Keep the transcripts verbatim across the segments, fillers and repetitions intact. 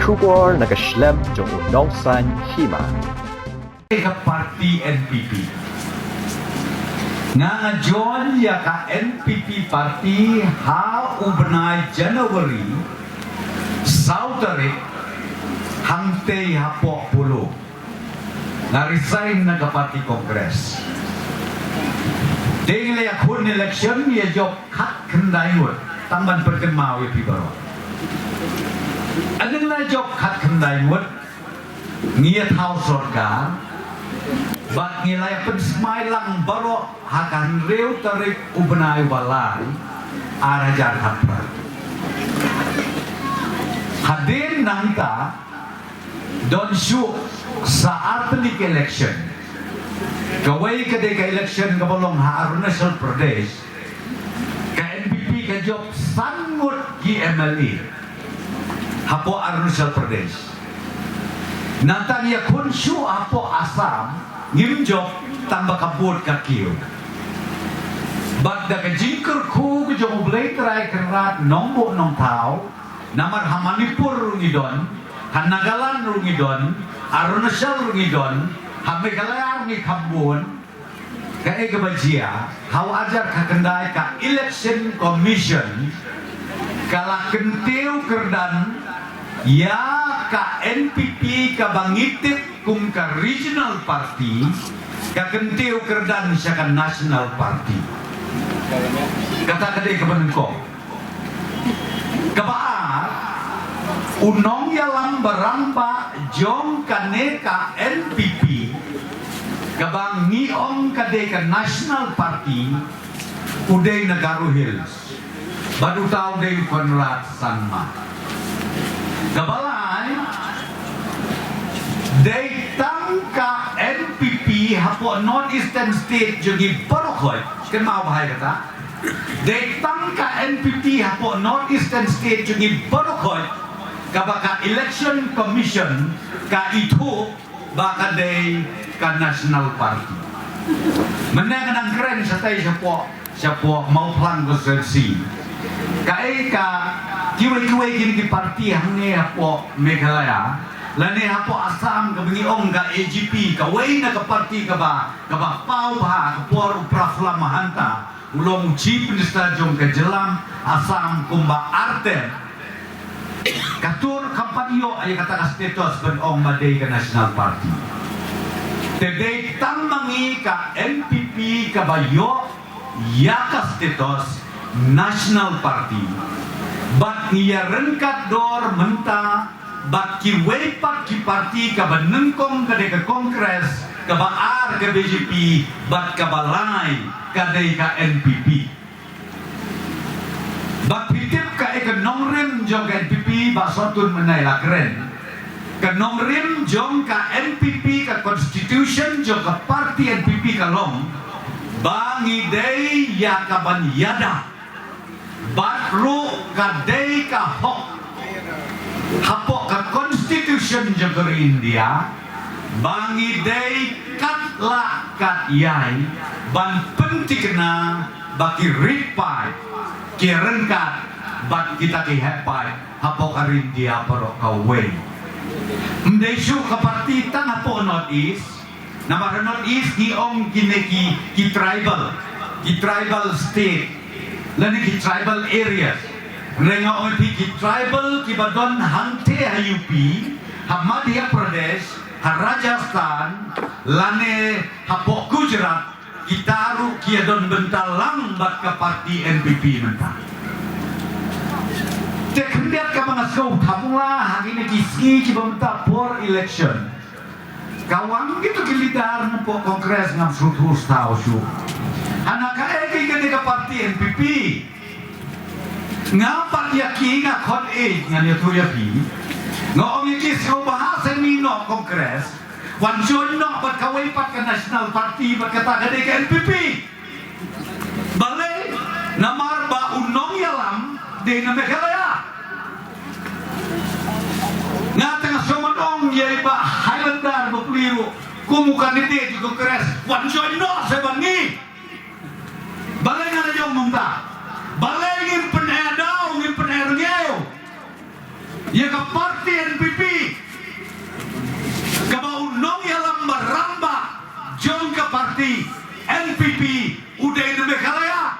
Khubor na ka shlem jong u nongsaiñ hima. Ka party N P P. Nga nga join ïa ka N P P party ha u bnai January, saw tarik, hangtei hapoh polo. Nga resign na ka party Congress. Dei ngi la ïakhun election ïa jop khatkhyndai ngut, tang ban pynkynmaw ïa phi baroh. Hadien la jop khatkhyndai ngut, ngi ïa thaw sorkar, bad ngi la ïa pynsmai lang baroh ha ka hynriew tarik u bnai ba lai, ar hajar khatphra. Hadien nangta, don shuh sa artylli ki election. Kawei ka dei ka election kaba long ha Arunachal Pradesh. Ka N P P ka jop san ngut ki M L A hapoh Arunachal Pradesh. Nangta ngi ïakhun shuh hapoh Assam, ngim jop tang ba ka vote ka kiew. Bad da ka jingkyrkhu ka jong U Blei Trai Kynrad, nongbuh nongthaw, namar ha Manipur ruh ngi don, ha Nagaland ruh ngi don, Arunachal ruh ngi don, ha Meghalaya ruh ngi kham bun. Kaei kaba jia, ha u hajar khatkhyndai ka Election Commission ka la kyntiew kyrdan ïa ka N P P kaba ngi tip kum ka regional party, ka kyntiew kyrdan sha ka national party. Kata ka dei kaba nyngkong. Kaba ar, u nongïalam ba rangbah jong kane ka N P P kaba ngi ong ka dei ka national party, u dei na Garo Hills. Bad uta u dei u Conrad Sangma. Kaba lai, dei tang ka N P P hapoh North Eastern State jong ngi baroh khoit, kynmaw bha ïa kata. Dei tang ka N P P hapoh North Eastern State jong ngi baroh khoit kaba ka Election Commission ka ithuh ba ka dei ka National Party. Mynne nga dang kren shatai shapoh, shapoh Mawphlang constituency. Kaei ka, kiwei kiwei kine ki party hangne hapoh Meghalaya, lane hapoh Assam kaba ngi ong ka A G P, kawei na ka party kaba, kaba paw bha ha ka por u Prafula Mahanta u long u Chief Minister jong ka jylla Assam kumba ar term. Ka tur kam pat ïoh ïa kata ka status ban ong ba dei ka national party. Te dei tang ma ngi ka N P P kaba ïoh ïa ka status national party. Bad ngi ïa ryngkat dor mynta bad kiwei pat ki party, kaba nyngkong ka dei ka Congress, kaba ar ka B J P, bad kaba lai ka dei ka N P P. Bad phi tip kaei ka nongrim jong ka N P P, Bah Sohtun mynne la kren. Ka nongrim jong ka N P P, ka constitution jong ka party N P P ka long ba ngi dei ïa ka ban ïada. Bad ruh ka dei ka hok hapoh ka constitution jong ka ri India ba ngi dei katba lah katba ïai ban pynthikna ba ki rit paid ki ryngkat bad kita ki heh paid hapoh ka ri India baroh kawei. Ym dei shuh ka party tang hapoh North East. Namar ha North East ngi ong kine ki, ki tribal, ki tribal state, lane ki tribal areas. Hynrei nga ong ïa phi, ki tribal kiba don hangtei ha U P, ha Madhya Pradesh, ha Rajasthan, lane hapoh Gujarat, kita ruh ki ïa don bynta lang bad ka party N P P mynta. Te khyndiat kaba nga sngew thamula ha kine ki sngi kiba mynta por election. Ka wan kito ki leader na pok Congress, ngam sngewthuh shuh. Hana kaei kane ka party N P P. Nga pat ïa ki nga khot ei, ngan ïathuh ïa phi. Nga ong ïa ki sngewbha seh, mih noh Congress, wan join noh bad kawei pat ka National Party, bad kata ka dei ka N P P. Balei? Namar ba u nongïalam dei na Meghalaya. Nga tang sngewmat ong ïa i Bah Highlander ba plie ruh kum u candidate jong ka Congress, wan join noh seh bad ngi. Balei nga la ïoh mynta? Balei ngim pyneh daw, ngim pyneh rngiew? Ïa ka parti N P P, kaba u nongïalam ba rangbah jong ka parti N P P u dei na Meghalaya.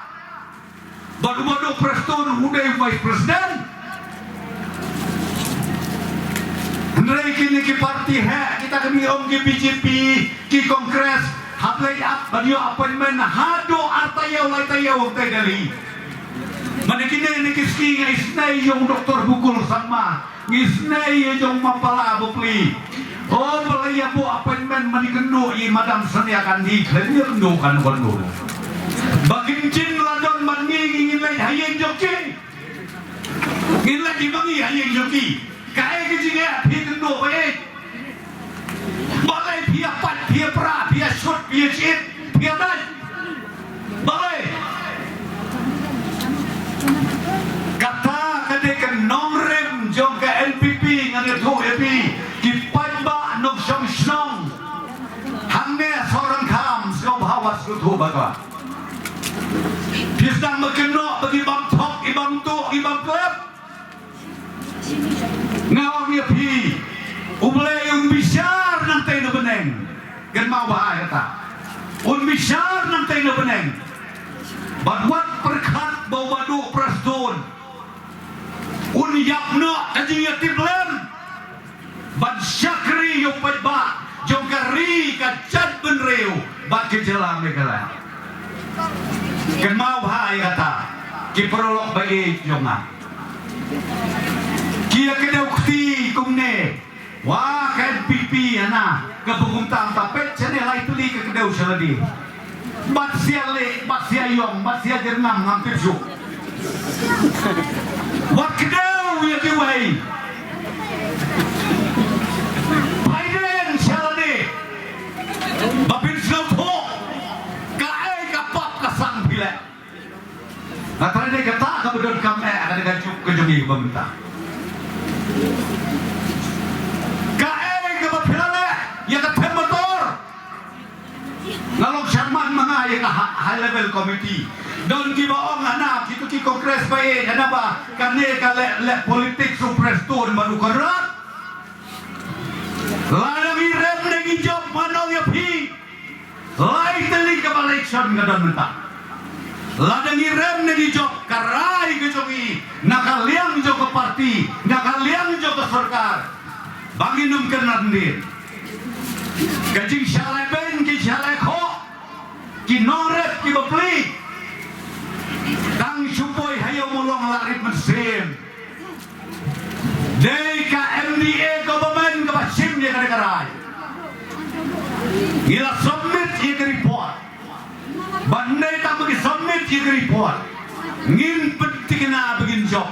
Bad u Bah Duh Prestone u dei u vice president. Hynrei kine ki parti heh, kita ki ong ki B J P, ki Congress, hap leit ap ban ïoh appointment haduh ar taïew lai taïew hangtei Delhi. Mane kine ne ki sngi nga isnei ïa u Doktor Mukul Sangma, ngi isnei ïa jong ma Pala Bapli. O, ba la ïa buh appointment mane kynduh ïa Madam Sonia Gandhi, khlem ïa kynduh kan kan. Ba kin jin la don ban ngi ngi ngin leit ha ïing jong ki. Ngin leit ïa ba ngi ha ïing jong ki. Kaei ka jingeh phi kynduh ba ïeit. Balei phi ïa pait, phi ïa pra, phi ïa shut, phi ïa shit, phi ïa dait? Balei? Kata ka dei ka nongrim jong ka N P P, ngan ïathuh ïa phi, ki paidbah nongshong shnong hangne Sohryngkham, sngewbha wat sngewthuh bakla. Phi sdang ba kynnoh ba ki bam thok, ki bam tuh, ki bam klep. Nga ong ïa phi, U Blei un bishar nangtei na bneng. Kynmaw bha ïa kata. Un bishar nangtei na bneng. Bad wat pyrkhat ba u Bah Duh Prestone un ïap noh ka jingïatiplem ban shakri ïa u paidbah jong ka ri, ka jaitbynriew bad ka jylla Meghalaya. Kynmaw bha ïa kata, ki paralok ba ïeit jong nga. Ki ïa kdew kti kumne, wa ka N P P hana, kaba kumta mynta peit shane lai tylli ka kdew sha lade. Bad sia leh, bad sia ïong, bad sia jyrngam ngam tip shuh. Wat kdew ïa kiwei. Phaiden sha lade. Ba phin sngewthuh kaei ka pap ka sang phi leh. Nga trai dei kata kaba donkam eh, ka dei ka juk ka jong ngi ba mynta. Kaei kaba phi la leh ïa ka them motor. Nga long chairman ma nga ïa ka ha-, high level committee. Don kiba ong hana, kito ki Congress ba ïeit hana ba kane ka leh, leh politics u Prestone bad u Conrad. Lada ngi rem ne ngi jop, ngan ong ïa phi, lai tylli kaba election ka don mynta. Lada ngi rem ne ngi jop, ka rai ka jong ngi na ka liang jong ka parti, na ka liang jong ka sorkar, ba ngin ym kynran dien. Ka jingshah lai beiñ, ki shah lai khoh, ki nongrep, ki bapli. Tang shu poi ha ïew Mawlong la rit mynsiem. Dei ka M D A government kaba shim ïa kane ka rai. Ngi la submit ïa ka report. Bad ym dei tang ba ngi submit ïa ka report, ngin pynthikna ba ngin jop.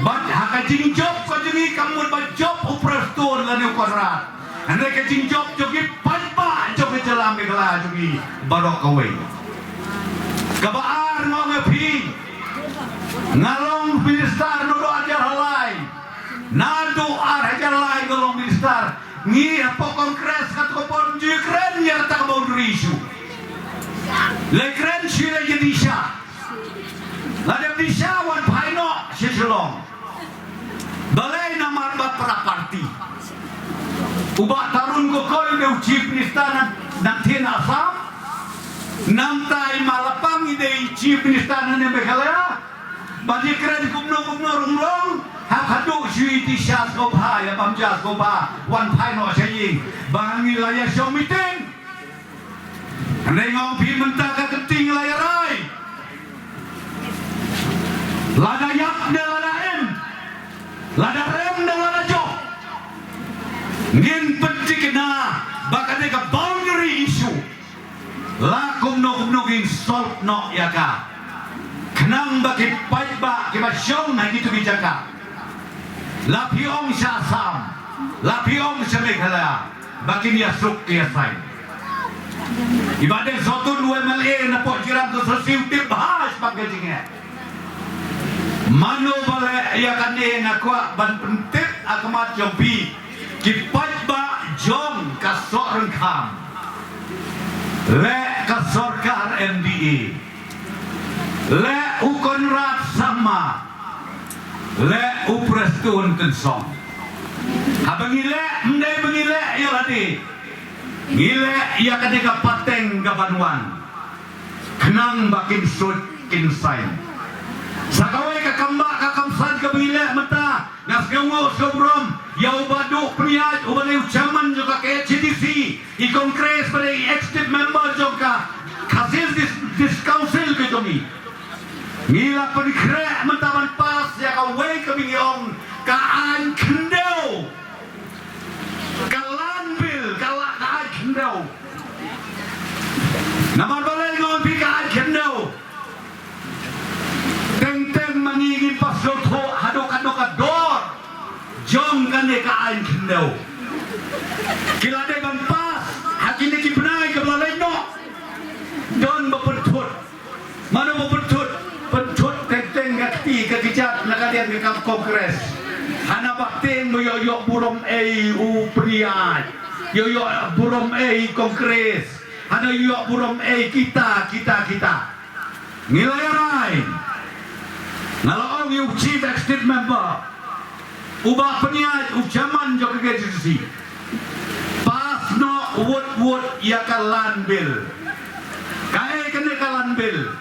Bad ha ka jingjop ka jong ngi kam mut ba jop u Prestone lane u Conrad. Hynrei ka jingjop jong ki paidbah jong ka jylla Meghalaya jong ngi baroh kawei. Kaba ar nga ong ïa phi, nga long minister naduh ar hajar lai. Naduh ar hajar lai nga long minister. Ngi hapoh Congress katto ka por ym ju kren ïa kata ka boundary issue. Lei kren shuh lei ïa DISHA. Lada DISHA wan phai noh sha Shillong. Balei? Namar ba para party. U Bah Tarun Gogoi u dei u Chief Minister na, na ktien Assam. Nangta i Ma Lapang i dei Chief Minister na ne Meghalaya. Ba ïa kren kumno kumno ruh ym long. Hap haduh shu ïa DISHA sngewbha, ïa bam ja sngewbha wan phai noh sha ïing. Ba ngi la ïa shong meeting. Hynrei nga ong phi mynta ka kynting la ïa rai. Lada ïap ne lada im, lada rem ne lada jop, ngin pynthikna ba kane ka boundary issue la kumno kumno ngin solve noh ïa ka. Khnang ba ki paidbah kiba shong ha kito ki jaka, la phi ong sha Assam, la phi ong sha Meghalaya, ba kin ïasuk ïasaiñ. I Bah Deng Sohtun u M L A na poh Jirang Constituency u tip bha shaphang ka jingeh. Mano ba leh ïa kane? Nga kwah ban pyntip ha khmat jong phi, ki paidbah jong ka Sohryngkham. Leh ka sorkar M D A. Leh u Conrad Sangma. Leh u Prestone Tynsong. Haba ngi leh, ym dei ba ngi leh ïa lade. Ngi leh ïa kane ka pateng kaban wan. Khnang ba kin suit kin sign. Sa kawei ka kambah ka kamsan kaba ngi leh mynta, nga sngewnguh sngewburom ïa u Bah Duh Pynïaid uba dei u chairman jong ka K H A D C, i Congress ba dei i executive member jong ka Khasi Hills Dis-, District Council ka jong ngi. Ngi la pynkhreh mynta ban pass ïa kawei kaba ngi ong ka aiñ khyndew. Ka Land Bill, ka la, ka aiñ khyndew. Namar balei nga ong ïa phi ka aiñ khyndew? Teng teng ma ngi ngim pat sngewthuh haduh katno ka dor jong kane ka aiñ khyndew. Ki la dei ban pass ha kine ki bnai kiba la leit noh. Don ba pynthut. Mano ba pynthut? Pynthut teng teng ka kti ka kjat na ka liang ka kam Congress. Hana ba tieng ba ïoh ïoh burom ei u Pynïaid, ïoh ïoh burom ei Congress, hana ïoh burom ei kita kita kita. Ngi la ïa rai. Nga la ong ïa u Chief Executive Member, u Bah Pynïaid, u chairman jong ka K H A D C, pass noh wut wut ïa ka Land Bill. Kaei kane ka Land Bill?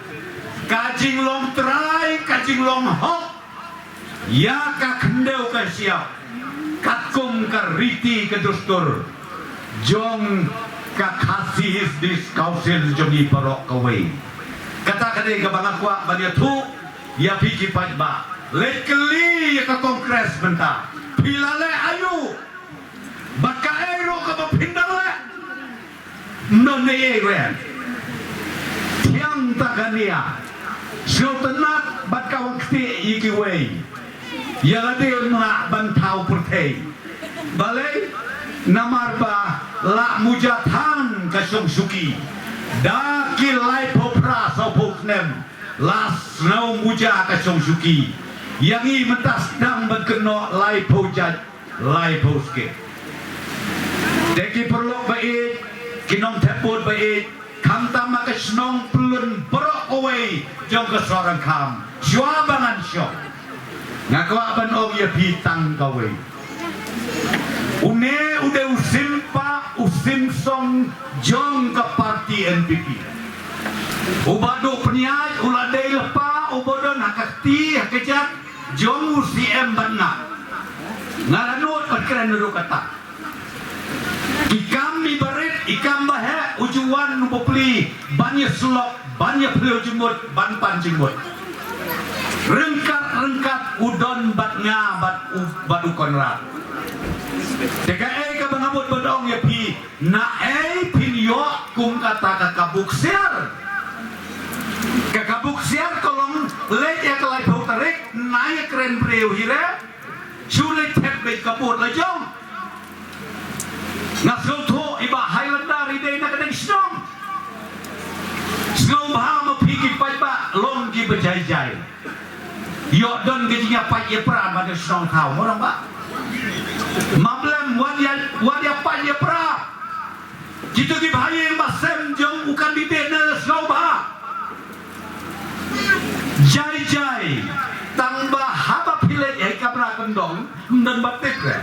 Ka jinglong trai, ka jinglong hok ïa ka khyndew ka shyiap, katkum ka riti ka dustur jong ka Khasi Hills District Council jong ngi baroh kawei. Kata ka dei kaba nga kwah ban ïathuh ïa phi ki paidbah. Leit kylli ïa ka Congress mynta, phi la leh aïu? Bad kaei ruh kaba phin dang leh? Ym don ei ei ruh. Thiang ta ka nia. Sngewtynnat bad ka wan ktieh ïa kiwei. Ïa lade ym lah ban thaw pyrthei. Balei? Namar ba la muja than ka shong shuki. Da ki laiphew phra sawphew snem la sngew muja ka shong shuki. Ïa ngi mynta sdang ban kynnoh laiphew jait, laiphew skit. Te ki paralok ba ïeit, ki nongthep vote ba ïeit, khamtam ha ka shnong Pyllun baroh kawei jong ka Sohryngkham, shuwa ba ngan shong, nga kwah ban ong ïa phi tang kawei. Une u dei u sim pah u sim song jong ka party N P P. U Bah Duh Pynïaid u la dei lypa uba don ha ka kti ha ka kjat jong u C M bad nga. Nga la nud ban kren ruh kata. I kam iba rit, i kam ba heh, u ju wan u bapli ban ïasyllok, ban ïaphylliew jingmut, ban pan jingmut. Ryngkat ryngkat u don bad nga bad u, bad u Conrad. Te kaei kaba nga mut ban ong ïa phi, naei phin ïoh kum kata ka kabu ksiar? Ka kabu ksiar ka long leit ïa ka laiphew tarik, na ïa kren briew hi re. Shu leit thep beit ka vote la jong. Nga sngewthuh i Bah Highlander i dei na ka dei shnong. Sngewbha ma phi ki paidbah long kiba jai jai. Ïoh don ka jingïapait ïapra ma ka shnong thaw, mo nong ba. Mablem wat ïa, wat ïapait ïapra. Kito ki bahaïing bahasem jong u candidate ne la sngewbha. Jai jai, tang ba haba phi leit ha i kamra kyndong, ym don ba tip re.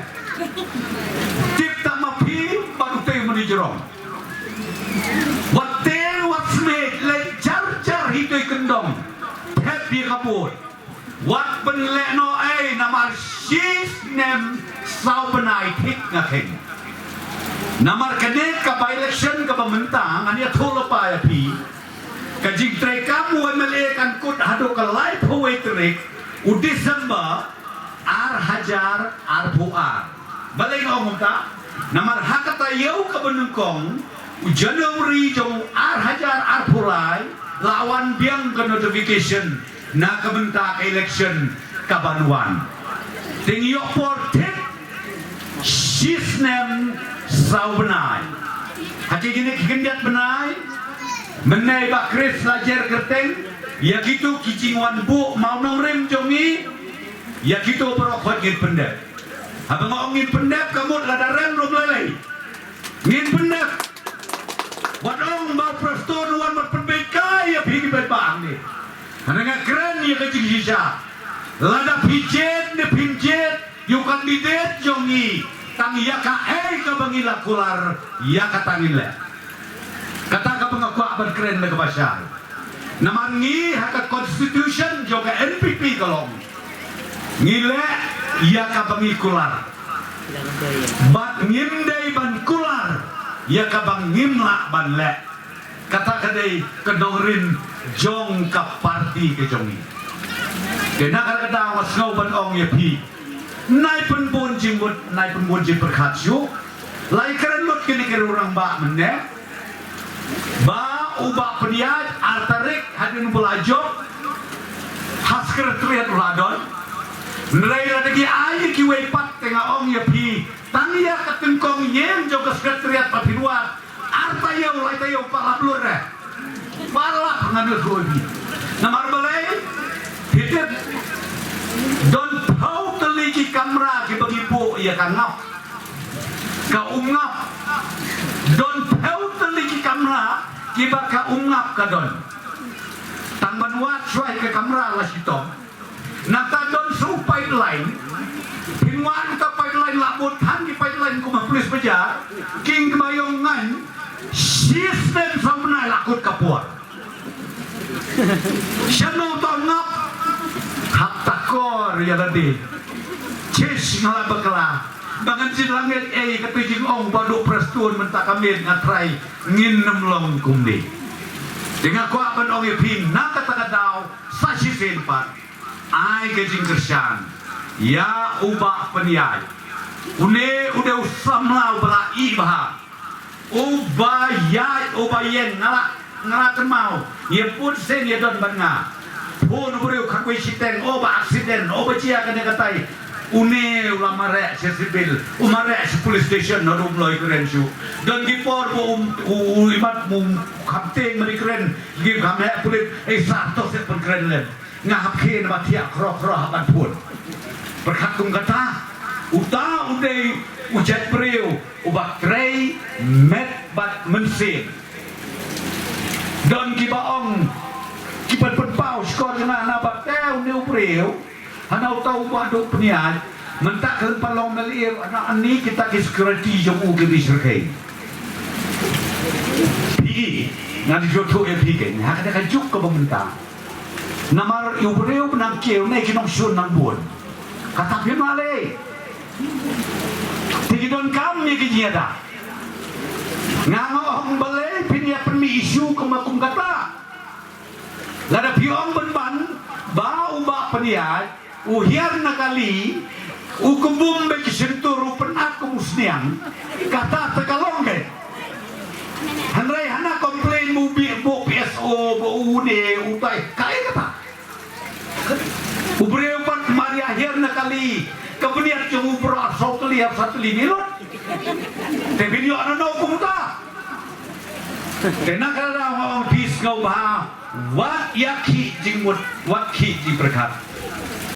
Tip tang ma phi bad utei u manager jrong. Wat tieng wat smiej, leit jar jar hi to i kyndong. Thep ïa ka vote. Wat pynleh noh ei namar shisnem saw bnai thik nga kheiñ. Namar kane ka by-election kaba mynta ngan ïathuh lypa ïa phi. Ka jingtreikam u M L A kan kut haduh ka laiphew wei tarik u December ar hajar arphew ar. Balei nga ong kumta? Namar ha ka taïew kaba nyngkong u January jong u ar hajar arphew lai la wan biang ka notification na ka bynta ka election kaban wan. Te ngi ïoh por thik shisnem saw bnai. Ha kine ki khyndiat bnai mynne i Bah Chris la jer kyrteng ïa kito ki jingwan buh mawnongrim jong ngi. Ïa kito baroh khoit ngin pyndep. Haba nga ong ngin pyndep ka mut lada rem ruh ym lei lei. Ngin pyndep. Wat ong ba u Prestone u wan ban pynbeit kai ïa phi ki paidbah hangne. Hynrei nga kren ïa ka jingshisha. Lada phi jied ne phim jied ïa u candidate jong ngi, tang ïa kaei kaba ngi la kular, ïa kata ngin leh. Kata kaba nga kwah ban kren da kaba shai. Namar ngi ha ka constitution jong ka N P P ka long, ngi leh ïa kaba ngi kular. Bad ngim dei ban kular ïa kaba ngim lah ban leh. Kata ka dei ka nongrim jong ka party ka jong ngi. Te na kata ka daw nga sngew ban ong ïa phi, nai pynbun jingmut, nai pynbun jingpyrkhat shuh. Lai kren lut kine ki rangbah mynne. Ba u Bah Pynïaid, ar tarik hadien ba la jop ha Secretariat u la don. Hynrei lada ki ai ïa kiwei pat, te nga ong ïa phi, tang ïa ka tyngkong ïing jong ka Secretariat pat phin wad. Ar taïew, lai taïew, pat lap lut re. Pat lap, ngan ïathuh ïa phi. Namar balei? Phi tip, don phew tylli ki kamra kiba ngi buh ïa ka ngap, ka umngap. Don phew tylli ki kamra kiba ka umngap ka don. Tang ban wad shuwa ïa ka kamra la shitom. Nangta don sa u pipeline. Phin wad uta pipeline, la bud than ki pipeline kum ha police bazaar. King kma ïong ngan. Shisnem sa u bnai la kut ka por. Shano uta u ngap? Hap takor ïa lade. Chis nga la bakla. Ba ngan jin langit ei, kata jingong ba duk Prestone mynta ka miet nga trai, ngin nym long kumne. Te nga kwah ban ong ïa phi na kata ka daw, sa shisien pat, ai ka jingkyrshan ïa u Bah Pynïaid. Une u dei u samla uba la ïeh bha, uba ïaid, uba ïeng. Nga la, nga la kynmaw, ïa bun sien ïa don bad nga. Phone u briew khatwei shiteng, o ba accident, o ba jia kane katai. Une u la mareh sha civil, u mareh sha police station, naduh um loi kren shuh. Don ki por ba um, u, u imat um kham tieng, ma dei kren, ki kham heh pulit, ei, sa to seh pynkren lem. Nga hap khie na ba thiah khroh khroh hap ban phone. Pyrkhat kum kata, uta u dei u jait briew uba trei met bad mynsiem. Don kiba ong, kiba pynpaw shkor jong nga, naba te une u briew, hana uta u Bah Duh Pynïaid, mynta ka lem pat long M L A, hana ani kita ki security jong u ki dei syrkhei. Phi, nga dei jothuh ïa phi kein, ha kata ka juk kaba mynta. Namar ïa u briew ba nang kiew ne ki nongshun nang bun. Kata phim lah leh. Te ki donkam ïa ki jingïada. Nga nga ong balei phin ïa pynmih issue kumba kum kata. Lada phi ong ban ban ba u Bah Pynïaid u hiar na kali, u kbum bad ki shyntur, u pynat kum u sniang, kata te ka long kein. Hynrei hana complain ba u bih bok P S O, ba u ne u tai, kaei kata. U briew pat mar ïa hiar na kali, ka bniat jong u baroh arsaw tylli, arsaw tylli ne lut. Te phin ïoh nano kum uta. Te na kata nga ong phi sngewbha, wat ïa khih jingmut, wat khih jingpyrkhat.